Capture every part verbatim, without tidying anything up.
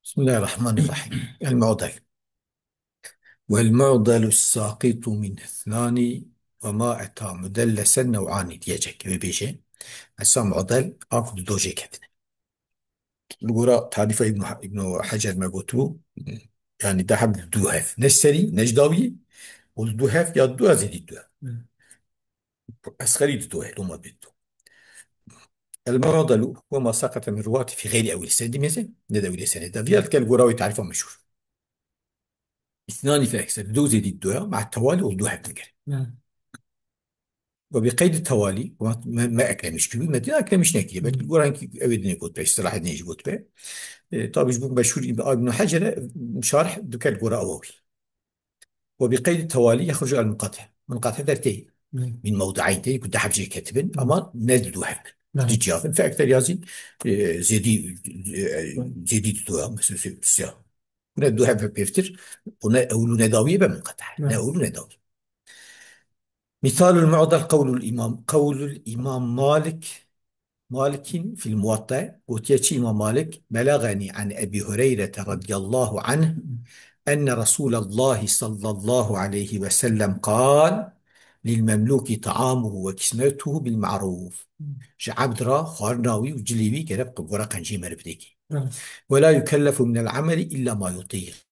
بسم الله الرحمن الرحيم. المعضل. والمعضل الساقط من اثنان وما أتى مدلسا نوعان diyecek. Wê bêje, esa mu'del a ku di dojê ketine. Li gora tarîfa Îbn, Îbn Hecer me gotibû, yani de heb du hev. Ne ji serî, ne ji dawiyê, û li du hev ya du ya zêdî du hev. Hı. Esxerî di du hev, loma bê du. المعضل هو ما سقط من رواته في غير أول السند mêze, ne de ewilê senedê. Viya dike li gora wê tarîfa meşhûr. اثنان فأكثر, du zêdî du ya, مع التوالي û du hev digere. Hı. وبقيد التوالي, me, me eklemiş kiriye, me dîna eklemiş nekiriye. Belkî li gora hinkî ew ê dinê gotbe, îstîlahê dinê jî gotbe. E, tabi ji bo meşhûr Îb-, Îbn Hecerê şarih dike li gora ew wî. وبقيد التوالي يخرج المنقطع. Munqatî dertê. Hı. Min mewdi'eyn tê, ku du heb jê ketibin, ama ne du heb. Hı. Du ciya bin. Fe ekter yazî, e, zêdî, e, zêdî du ya, mesela, sê ya. Ne du heb pêvtir, û ne ewil û ne dawiyê be munqatî. Ne ewil û ne dawî. مثال المعضل قول الإمام، قول الإمام مالك، مالك في الموطأ، gotiye çi Îmam Malik, بلغني عن أبي هريرة رضي الله عنه أن رسول الله صلى الله عليه وسلم قال للمملوك طعامه وكسوته بالمعروف. Ji ebd re xwarina wî û cilê wî gerek gora qenciyê meriv bidê. Evet. ولا يكلف من العمل إلا ما يطيق.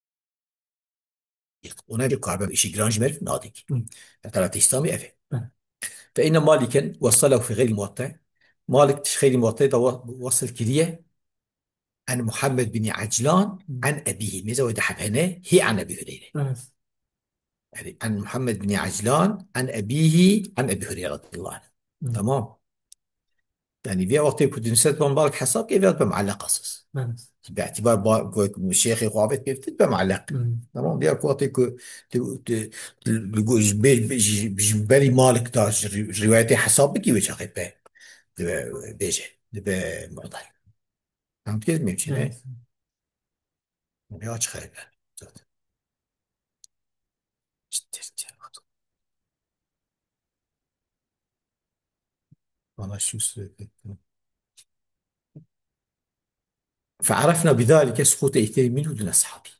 Ona bir karbe işi giran ji meriv nadik. Hı. Mesela testamî ev e. Hı. فإن مالكا وصله في غير الموطأ. Malik xeyrî Muwattayê da wa-, wasıl kiriye. عن محمد بن عجلان عن أبيه. Mêze wê de heb hene, hî عن أبي هريرة. Evet. Yani, عن محمد بن عجلان عن أبيه عن أبي هريرة رضي الله عنه. Hı. Tamam. Yani, vê wextê ku di nusret ban Malik hesab ke, vê be muallak esas. Evet. Bi itibar ba-, ku şêxê xwe avêt pê, be muallak. Hı. Tamam, vê ku wextê ku tu, tu, tu, li go-, ji bê-, ji, ji berî Malik da ji ri-, rivayetê hesab bikî, wê çaxê be, dibe, bêje, dibe mu'dal. Em dikez mê çi ne? Evet. Ya çi xeyr be. Zaten. Bana şu sürekli. فعرفنا بذلك سقوط اثنين منه دون الصحابي.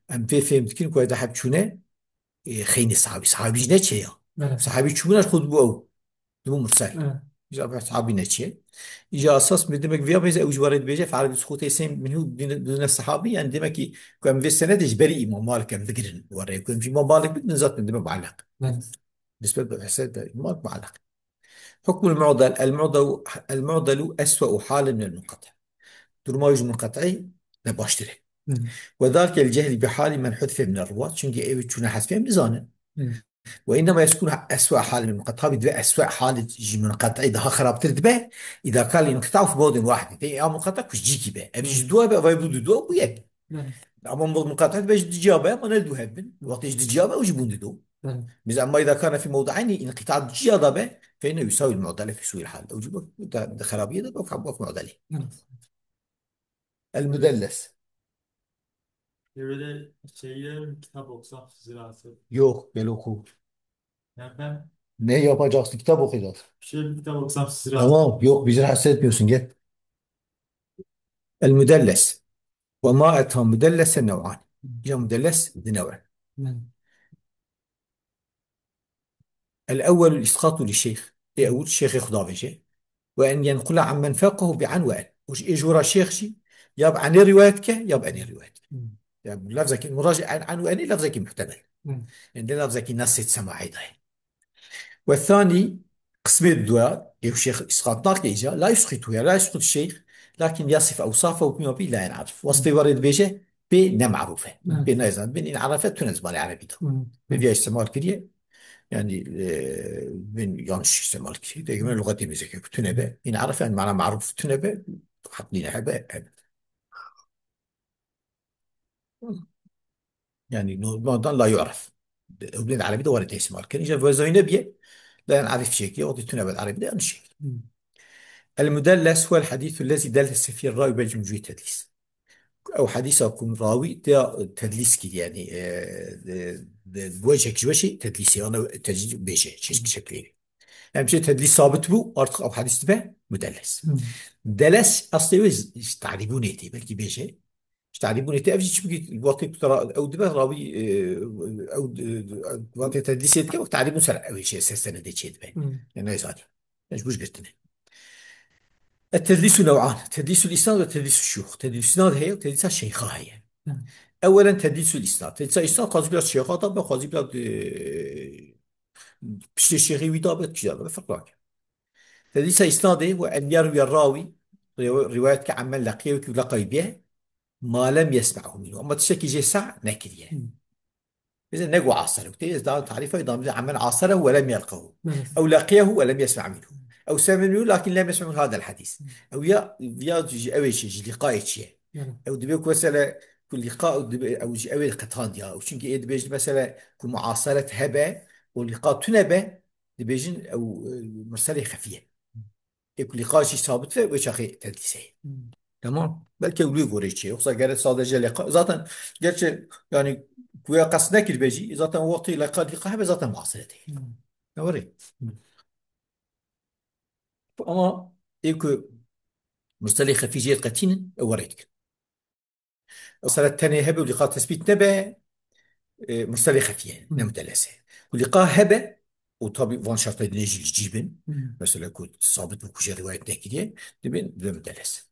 Em pê fêm dikin ku eda heb çûne, e, xeynî sahabî. Sahabî jî neçe ya. Evet. Sahabî çûbûna ji xwe dibû ew. Dibû mursel. Evet. Îja be sahabî neçe. Îja esas mi demek viya mêze ew ji warê dibêje, fe'ala bi sukutê sêm minhu dine, dine sahabî, yani demek ki ku em vê senedê ji berî Îmam Malik em digirin warê. Ku em ji Îmam Malik bigrin zaten dime muallak. Evet. Nisbet bi hesed de Îmam Malik muallak. حكم المعضل، المعضل، المعضل أسوأ حالا من المنقطع. Duruma wî ji munqet'î ne baştir e. Hı. وذلك لجهل بحال من حذف من الرواة. Çünkü ew çûne hezfê em nizanin. Hı. وإنما يكون أسوأ حال من المنقطع. Tabi dibe eswe hali ji munqet'î daha xerabtir dibe. إذا كان الانقطاع في موضع واحد. Tê ya munqet'a ku ji cîkî be. Ev ji dua be, ev bû di dua bû yek. Hı. Ama munqet'a dibe ji di ciya be, ama ne du hev bin. Wextê ji di ciya be, ew jî bûn di du. Hı. Biz ama إذا كان في موضعين انقطاع ciya da be, فإنه يساوي المعضل في سوء الحال. Ew jî bak, da, da xerabiyê de bak, bak mu'dalê. Hı. المدلس. Böyle şeyler kitap okusam sizi rahatsız. Yok, gel oku. Ya ben Ne yapacaksın? Kitap okuyacağız. Şöyle bir kitap okusam sizi rahatsız. Tamam, yok, bizi rahatsız etmiyorsun, gel. المدلس. وما أتى مدلسا نوعان. Ya mudellis di newe. Hı. الأول الإسقاط للشيخ. Ê ewil şêxê xwe davêje. وأن ينقل عمن فوقه بعن وأن. Û ê ji wira şêx jî ya bi enê rîwayet ke, ya bi enê rîwayet ke. Hmm. Yani lafzekî muracî en, en û enê lafzekî muhtemel. Hmm. Yani de lafzekî nesê semaî daye. والثاني, qismê duya, ê şêx îsqat nake îca, لا يسقط, ya لا يسقط الشيخ، لكن يصف أوصافه بما به لا ينعرف. Wasfê warê dibêje, pê ne marûf e. Hmm. Pê nayê zanîn. Bin în'erefe tune zimanê erebî de. Hmm. Bi viya îstemal kiriye. Yani, e, bin yanlış îstemal kiriye. Dê me luxetê mêzeke ku tune be. În'erefe, yani mana marûf tune be. Heq nîne hebe, hebe. Yani normaldan لا يعرف. Ew bin erebî de warê tê îstemal kirin. Îca vêzayî nebiye. لا ينعرف şekli, o tune be erebî de yanlış şekli. Hmm. المدلس هو الحديث الذي دلس فيه الراوي بوجه من وجوه التدليس. Ew hedîsa ku rawî tê tedlîs kir, yani, e, de, de, bi wecek ji weşî tedlîsê, ana tedlîs bêje, çeşit şeklê. Em çê tedlîs sabit bû, artık ew hedîs dibe mudellis. Hmm. Deles aslê wê ji tarîbûnê tê, belkî bêje. Ji te'rîbûnê tê, ev jî çimkî wextê ku te ra-, ew dibe rawî, e, ew, e, wextê tedlîsê dike, wek te'rîbûn ser ew ê çê, ser senedê çê dibe. Hmm. Yani neyzanî. Mecbûr girtine. E, tedlîsû new'an. Tedlîsûl îsnad ve tedlîsû şuyûx. Tedlîsûl îsnad heye û tedlîsa şeyxa heye. Hı. Ewelen tedlîsûl îsnad. Tedlîsa îsnad xwazî biraz şeyxa da be, xwazî biraz, e, piştê şeyxê wî da be, kî da be, ferq nake. Tedlîsa îsnadê ve en yerwiye rawî, rîw-, rîwayet ke emmen leqiye wekî leqayî bê, ma lem yesme'hu minhu. Ama tiştekî jê sa nekiriye. Hı. Mesela nego asere. Te ez daha tarifa da mesela emmen asere ve lem yelqehu. Evet. Ew leqiyehu ve lem yesme' minhu. Ew seme minhu lakin lem yesme' minhu hadel hadis. Ew ya, ya ji ew ê çi, ji liqayê çi ye? Evet. Ew dibe ku mesela ku liqa ew dibe, ew ji ew ê qetandiya. Ew çünkü ê dibêjin mesela ku muaseret hebe û liqa tune be, dibêjin ew, e, murselê xefiye. Ê ku liqa jî sabit ve, wê çaxê tedlîsê. Hmm. Tamam. Belkî ew lê gorê çê. Yoksa gere sadece liqa. Zaten gerçi yani ku ya qest nekir be jî, zaten wextê liqa, liqa hebe zaten muaseret heye. Hmm. Ne were? Hmm. Ama ê ku murselê xefî jê qetînin, ew were dikin. Mesela tenê hebe û liqa tesbît nebe, e, murselê xefiye, ne mudellese. Ku liqa hebe, û tabi van şertê dinê jî li cî bin, mesela ku sabit bi ku jê rivayet nekiriye, dibin, dibe mudelles.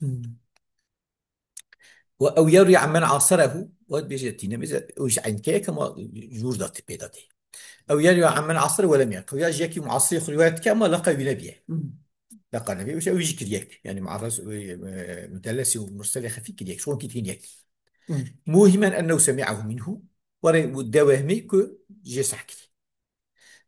Ve ew yerwi ammen aserehu, ve bêje tîne, mesela, o jî eynke yek ama jûr da tê pê da tê. Ew yerwi ammen asere ve lem yelqehu. Ya ji yekî muasirê xwe rivayet dike ama leqa wî nebiye. Leqa nebiye. Wisa wî jî kir yek. Yani muarrez, e, e, mudellesî û murselê xefî kir yek. Şonkî dikin yek. Muhimen ennehu semi'ahu minhu. Were û de wehmî ku jê seh kirî.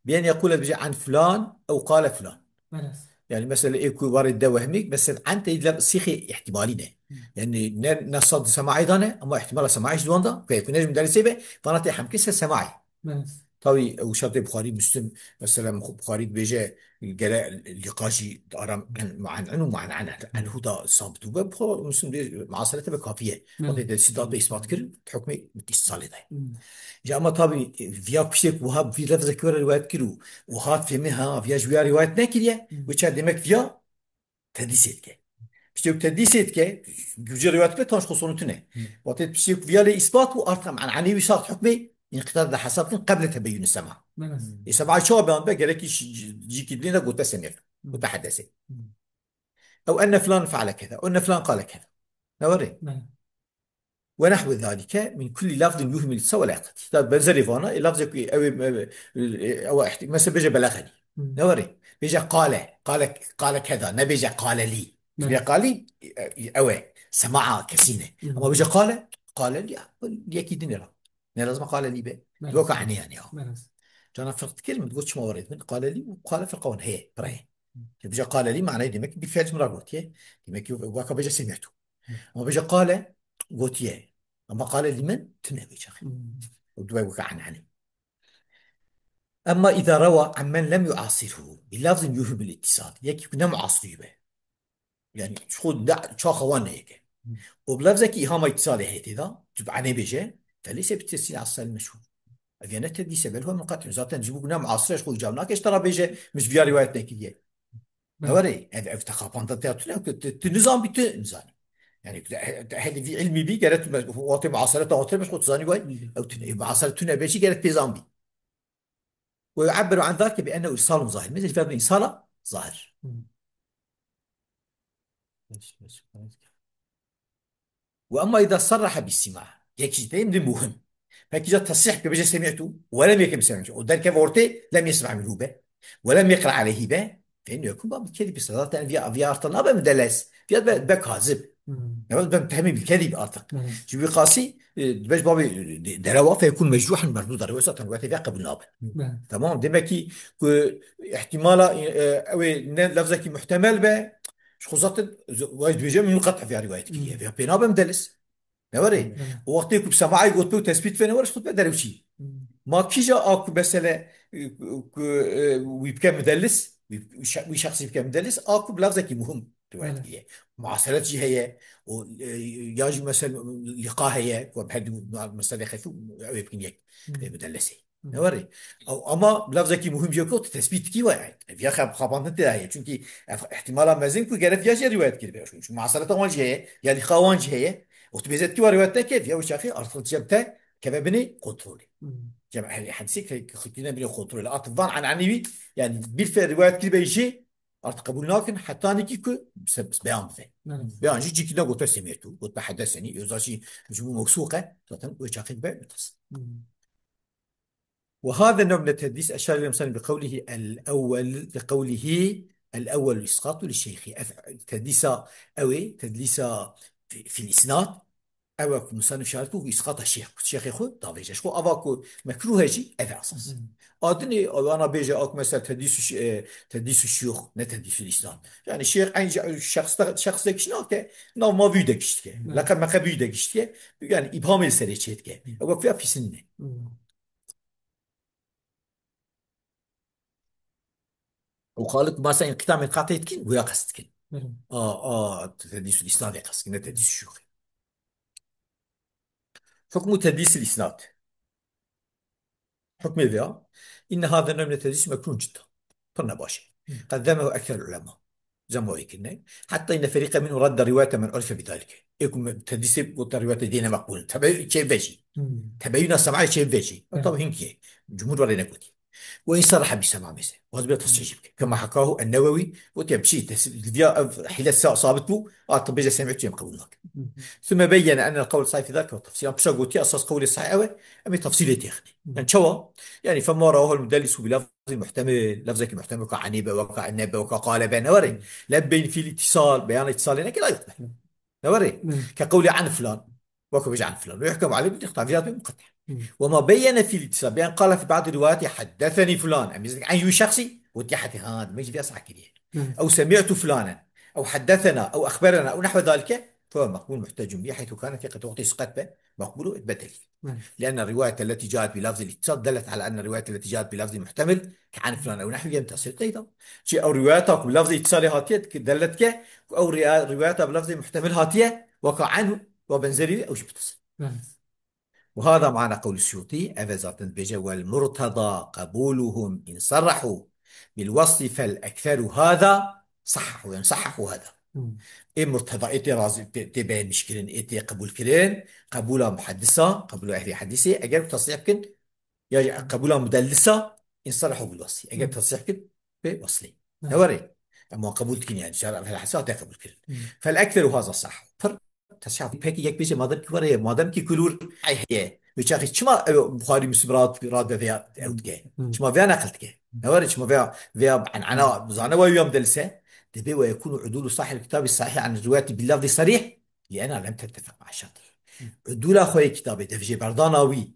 Bi en yekule bije an fulan ew qale fulan. Evet. Yani mesela ê ku were de wehmî, mesela an tey lef sîxê ihtimalî ne. Yani ne, ne sad semaî dane ama ihtimala semaî ji wan da. Ku ne ji mudellesê be, vana tê hemkir ser semaî. Evet. Tabii, ew şertê Buxarî, Muslim, mesela, Buxarî dibêje, gere liqa jî aram en, mu'en, en û mu'en, en, en, enhu da sabit bûbe, Buxarî, Muslim dibê muasirete ve kafiye. Evet. Wextê te sidat ve îspat kir, hukmê îtisalê de. Hmm. Ji ama tabii, viya piştê ku wiha vî lefzekî were rivayet kir û, û hat fêmê ha, viya ji wiya rivayet nekiriye, hmm, wê çawa demek viya tedlîsê dike. Piştî ku tedlîsê dike, gurcê rivayet bike, tan ji xwe sonû tune. Hmm. Wextê piştî ku viya lê îspat bû, artık em en'enê wî saxt hukmê înqita de hesab kin qeble tebeyûn sema. Evet. Ê sema çawa beyan be, gerekî şi-, cîkî dinê de gote semir. Hmm. Gote hedesê. Hmm. Ew enne filan feale keza, ew enne filan qale keza. Ne were? Evet. Ve nehwe zalike min kulli lafzin yuhmil ittisal ve la yaqtadi. Tabi benzerê vana, e, lafzek, e, ew, e, e, ew ihti-, mesela bêje belaxenî. Hmm. Ne were? Bêje qale, qale, qale keda, ne bêje qale lî. Evet. Bêje qale lî, e, ew e, sema'a kesî ne. Hmm. Ama bêje qale, qale lî, yekî din e la. Ne lazim qale lî be. Evet. Yok ani yani ya. Evet. Cana firq dikir min, got çima were min, qale lî û qale firqa wan heye, pire. Hmm. Bêje qale lî manayê demek bir fiil min ra gotiye. Demek ki waka bêje semi'tu. Ama bêje qale gotiye. Ama qale lî min tune wê çaxê. Hmm. Û dibe weke en'enê. Emma îza rewa emmen lem yuasirhu bi lafzin yuhimul ittisal. Yekî ku ne muasirî be. Yani ji xwe ne, çaxa wan neyeke. Hmm. Û bi lafzekî îhama îttisalê heye tê de, tu bi enê bêje, feleyse bi tesîl asal meşhur. Ev ya ne tedlîse bel huve munqati. Zaten ji bo ku ne muasir e, ji xwe îcab nake, ji te re bêje, min ji viya rivayet nekiriye. Ne were, ev, ev te xapandin te tune, ku tu, tu nizan bî, tu nizanî. Yani, tu, te ehlî vî ilmî bî, gere tu me-, wextê muasereta wextê me ji xwe tu zanî, way, ew tune, muaseret tune be jî gere tu pê zan bî. Ve yu'abberu an zalike bi ennehu irsalun zahir. Mesela, îfade îrsala zahir. Hı. Ve emma îza sarraha bis sima. Yekî jî teyim di muhim. Peki ja tesrîh ke bêje semi'tu, ve lem yekim semi'tu. O derkeve ortê, lem yesma minhu be. Ve lem yekra aleyhi be. Fe innehu yekun babul kedibi. Zaten viya, viya artık nabe mudelles. Viya be, be kazib. Hmm. Ya be muttehemi bil kedib artık. Hmm. Ji wî qasî, e, dibe ji babê, e, de-, derewa fe yekun mecruhan merdûda. Wê zaten wê tevya qebul nabe. Hmm. Tamam. Demek ki ku ihtimala, e, ew ê ne lafzekî muhtemel be, ji xwe zaten, z-, wê dibêje min qet viya rivayet kiriye. Hmm. Viya pê nabe mudellis. Ne were? Hmm. O wextê ku bi semaê gotbe û tespît ve ne were, ji xwe dibe derewçî. Hmm. Ma kîja a ku mesele, e, ku, e, wî bike mudellis, wî, wî şe-, wî şexsî bike mudellis, a ku bi lafzekî muhim rivayet kiriye. Muaseret jî heye, û, e, ya jî mesel liqa heye, ku em her du mesele xefî ew ê bikin yek, e, mudellesê. Ne were? Ew, ama bi lafzekî muhim jî ku tu tespît dikî were. Ev ya xeb-, xapandin tê de heye. Çünkü ev ihtimala mezin ku gerek ya jî rivayet kiribe. Çünkü muasereta wan jî heye, ya liqa wan jî heye. Wextî bêje tu wa rivayet neke, ya wî çaxê artık cem te keve binê kontrolê. Hmm. Cem ehlî hedîsê ke xikîne binê kontrolê. Artık van enenî wî, yani bir fe rivayet kiribe jî, artık qebûl nakin, heta nikî ku se-, beyan bife. Evet. Beyan jî cîkî ne gote semîtu, gote hedeseni, êza jî cumû mewsûq e, zaten wê çaxê dibe muttasil. Hmm. وهذا النوع من التدليس أشار إليه المصنف بقوله الأول، بقوله الأول الإسقاط للشيخ. Ev tedlîsa ew ê, tedlîsa fi-, fil isnad, ew e ku musannif şaret ku îsqata şêx, ku şêxê xwe davêje. Ji xwe ava ku mekrûh e jî, ev e esas. Hı hı. A dinê, ana bêje, a ku mesela tedlîs û ş-, e, tedlîs û şiyûx, ne tedlîs ûl isnad. Yani şêx eyn şexs de, şexs de kişt nake, nav ma vî de kişt dike. Hı. Leqeb meqeb vî de kişt dike. Yani îbhamê li serê çê dike. Hı. Ew wek vîya pîsin ne. Hı. Û xalik masa înqîta min qatê dikin, wira qest dikin. Hı hı. A, a, tedlîs ûl isnadê qest dikin, ne tedlîs û şiyûxê. Hukmu tedlîs ûl isnad. Hukmê vê ya, inne hâzâ nev'ne tedlîs mekrûh cidden. Pir ne baş e. Hı. Qeddemehu ekser ulema. Cem wayê kirine. Hatta inne ferîqe minhum radde rivayete men urife bidalike. Ê ku me-, tedlîsê gote rivayete dê ne meqbûl in. Tebe-, çê vejî. Hmm. Tebeyûna sema'yê çê vejî. Evet. Tabi hinkî. Cumhur verê negotî. Ve in sarraha bi sema mêze. Waz bê tesrîh jî bike. Kema hekahu en-Newewi, gotiye bi çî tes-, li diya ev hîlet sa-, sabit bû, a tu bêje semîtu em qebûl nakin. Hı hı. Sümme beyyene ennel qawle sahih fî zalike ve tefsîl. Em pişa gotiye esas qawlê sahih ew e, em ê tefsîlê têxinê. Hı. Yani çawa? Yani fema rawahu el-mudellisu bi lafzî muhtemil, lafzekî muhtemil weke ene be, weke enne be, weke qale be, ne were. Hı. Lebbeyn fî îtîsal, beyana îtîsalê neke la yuqbel. Hı. Ne were. Hı. Ke qawlê an filan. Weke bêje an filan. Ve yuhkemu aleyh bi tevîlat muqetteh. Hı. Ve ma beyyene fî îtîsal, beyan qale fî ba'dî rivayetî heddesenî filan. Em ê en yû şexsî, gotiye heti, ha, demek jî vêya sah kiriye. Hı. Ew semî'tu filanen, ew heddesena, ew exberena, ew nehwe zalike, fehuve meqbûl muhtecun bî, heythu kane tîqet wextê siqet be, meqbûl û bedelî. Hı. Li'enne rivayete leti caet bi lafzil îtîsal delet ala enne rivayete leti caet bi lafzil muhtemil, ke an filan ew nehwi yem tesir qeyda. Çi ew rivayeta ku bi lafzê îtîsalê hatiye, ki delet ke, ku ew riya-, rivayeta bi lafzê muhtemil hatiye, weka anhu, ve benzerî wî, ew jî muttasil. Hı. Ve hâzâ ma'na qewlî Suyûtî, ev e zaten dibêje, "Wel murteda qebûluhum in sarrahu bil wasfî fel ekseru hâzâ sahhahu, yani sahhahu hâzâ." Hmm. Ê murteda, ê tê razî, tê, tê beğenmiş kirin, ê tê qebûl kirin, qebûla muheddisa, qebûla ehlî hedîsê, eger ku tasrîh bikin, ya jî qebûla mudellisa, in sarrahu bil wasfî. Eger Hmm. tasrîh bikin, bê waslî. Hmm. Ne were? Em wan qebûl dikin yani, şer ev hesa te qebûl kirin. Hmm. Fel ekseru hâzâ sahhahu. Pir Tesîha peki yek bêje, madem ki were, madem ki kulûr ay heye. Wê çaxê çima ew Buxarî Muslim rahat, rahat be veya ew dike? Hmm. Çima veya neqil dike? Ne were, çima veya, veya en'ana zane ve yom delise? Debe ve yekunu udulu sahil kitabî sahih an rivayeti bil lafzi sarih. Li ena lem tettefiq ma şatî. Hmm. Udula xwe yê kitabê, devjê berdana wî.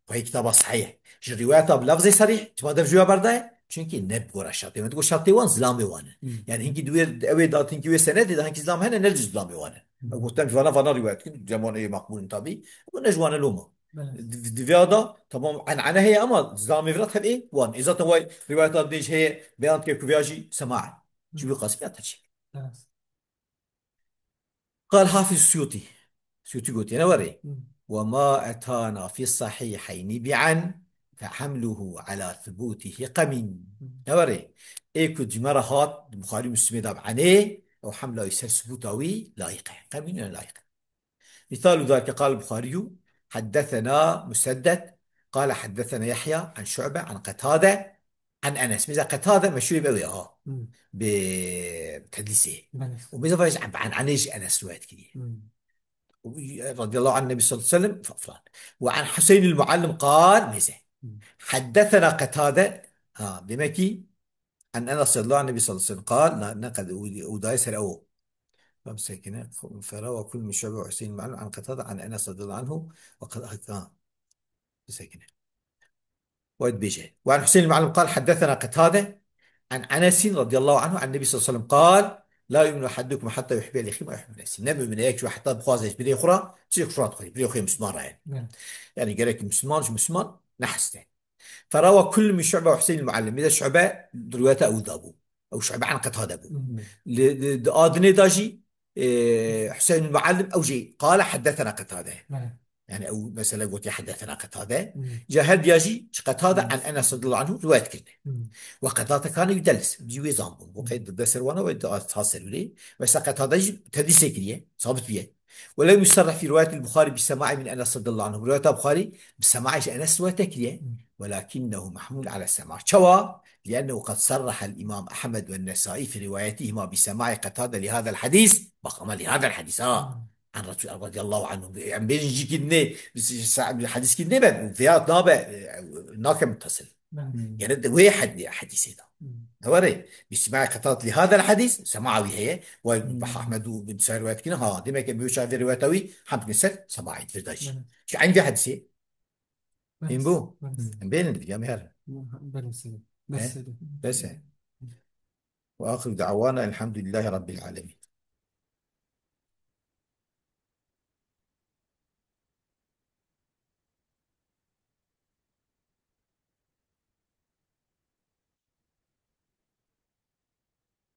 Xweyê kitaba sahih. Ji rivayeta bi lafzê serîh, çima dev ji we berdaye? Çünkü ne bi gora şatê. Me digot şatê wan zilamê wan in. Hmm. Yani hinkî di wê, ew ê datin ki wê senedê de hinkî zilam hene, ne ji zilamê wan in. Hmm. Ew gotem ji vana, vana rivayet kin, cem wan ê maqbûl in tabî. Ew ne ji wan e loma. Evet. Di, di vê da, tamam, en'ene heye ama zilamê vira tev ê wan. Ê zaten way rivayeta dê ji heye beyan dike ku vêya jî sema e. Ji wî qasî ya tercih. Evet. قال حافظ السيوطي. Suyûtî gotiye, ne were? Hmm. "Ve ma etana fi sahihayni bi an fe hamluhu ala thubuti hiqemin." Hmm. Ne were? Ê ku ji me re hat, Buxarî Muslimê de bi enê, ew hemla wî ser subûta wî layiq e. Qemîn ne layiq e. Misalu zalike, qal Buxarî, heddesena Musedded, qale heddesena Yahya, an Şu'be, an Qetade, an Enes. Mesela Qetade meşhûr be wê ha. Hmm. Bi tedlîsê. Belê. Û mesela vay an, an Enes rivayet kiriye. Hmm. Û, radiyallahu anh Nebi sallallahu aleyhi ve sellem fa-, falan. Ve an Hüseyin el Muallim qal, mesela. Hmm. Heddesena Qetade. Ha, demek ki, an Enes radiyallahu anh Nebi sallallahu aleyhi ve sellem qal, ne, ne kad, u, u dayı ser o. Tamam, sekine. Ferawa kul min Şu'be ve Hüseyin el Muallim an Qetade an Enes radiyallahu anhu ve kad, ha. Sekine. Wayt bêje. Ve an Hüseyin el-Muallim qal, heddesena Qetade an Enesin radiyallahu anhu an Nebi sallallahu aleyhi ve sellem qal, "La yu'minu ahadukum hatta yuhibbe li ahihi ma yuhibbu li nefsihi." Ne mümine yek ji we heta bixwaze ji birê xwe re, çi xwe re dixwî, birê xwe Müslüman re ye. Evet. Yani gerek Müslüman ji Müslüman neheste. Ferawa kullu min Şu'be ve Hüseyin el-Muallim. Bir de Şu'be rivayete ew dabû. Ew Şu'be an Qetade bû. Hmm. Li, li, di adinê da jî, e, Hüseyin el-Muallim ew jî qala heddesena Qetade. Evet. Yani ew mesela gotiye heddesena Qetade. Hmm. Ca her diya jî ji Qetade Hmm. an Enes radiyallahu anhu rivayet kirine. Hmm. Ve Qetade kane yudellis. Jî wê zan bû. Bu qeyd de ser wana ve de ta ser wî. Mesela Qetade jî tedlîsê kiriye. Sabit biye. ولم يصرح في رواية البخاري بالسماع من أنس رضي الله عنه. رواية البخاري بالسماع Enes rivayet kiriye. ولكنه محمول على السماع. Çawa? لأنه قد صرح الإمام أحمد والنسائي في روايتهما بسماع قتادة لهذا الحديث. Bak ama لهذا الحديث ha. عن رسول الله رضي الله عنه. Em bêjin jî kî ne, hadîs kî ne be, veyahut nabe, e, nake muttasil. Yani de wê hed-, hadîsê de. Ne were, بسماع قتادة لهذا الحديث, sema wî heye, ve Ahmed û bin Sa'd rivayet kine, ha, demek ki bu çavi rivayet wî, hem ne ser, sema id vir dajî. Çünkü aynı bir hadîsê. Hîn bû. Em bênin diga me her. Belê sê. Bes e. Bes e. وآخر دعوانا الحمد لله رب العالمين.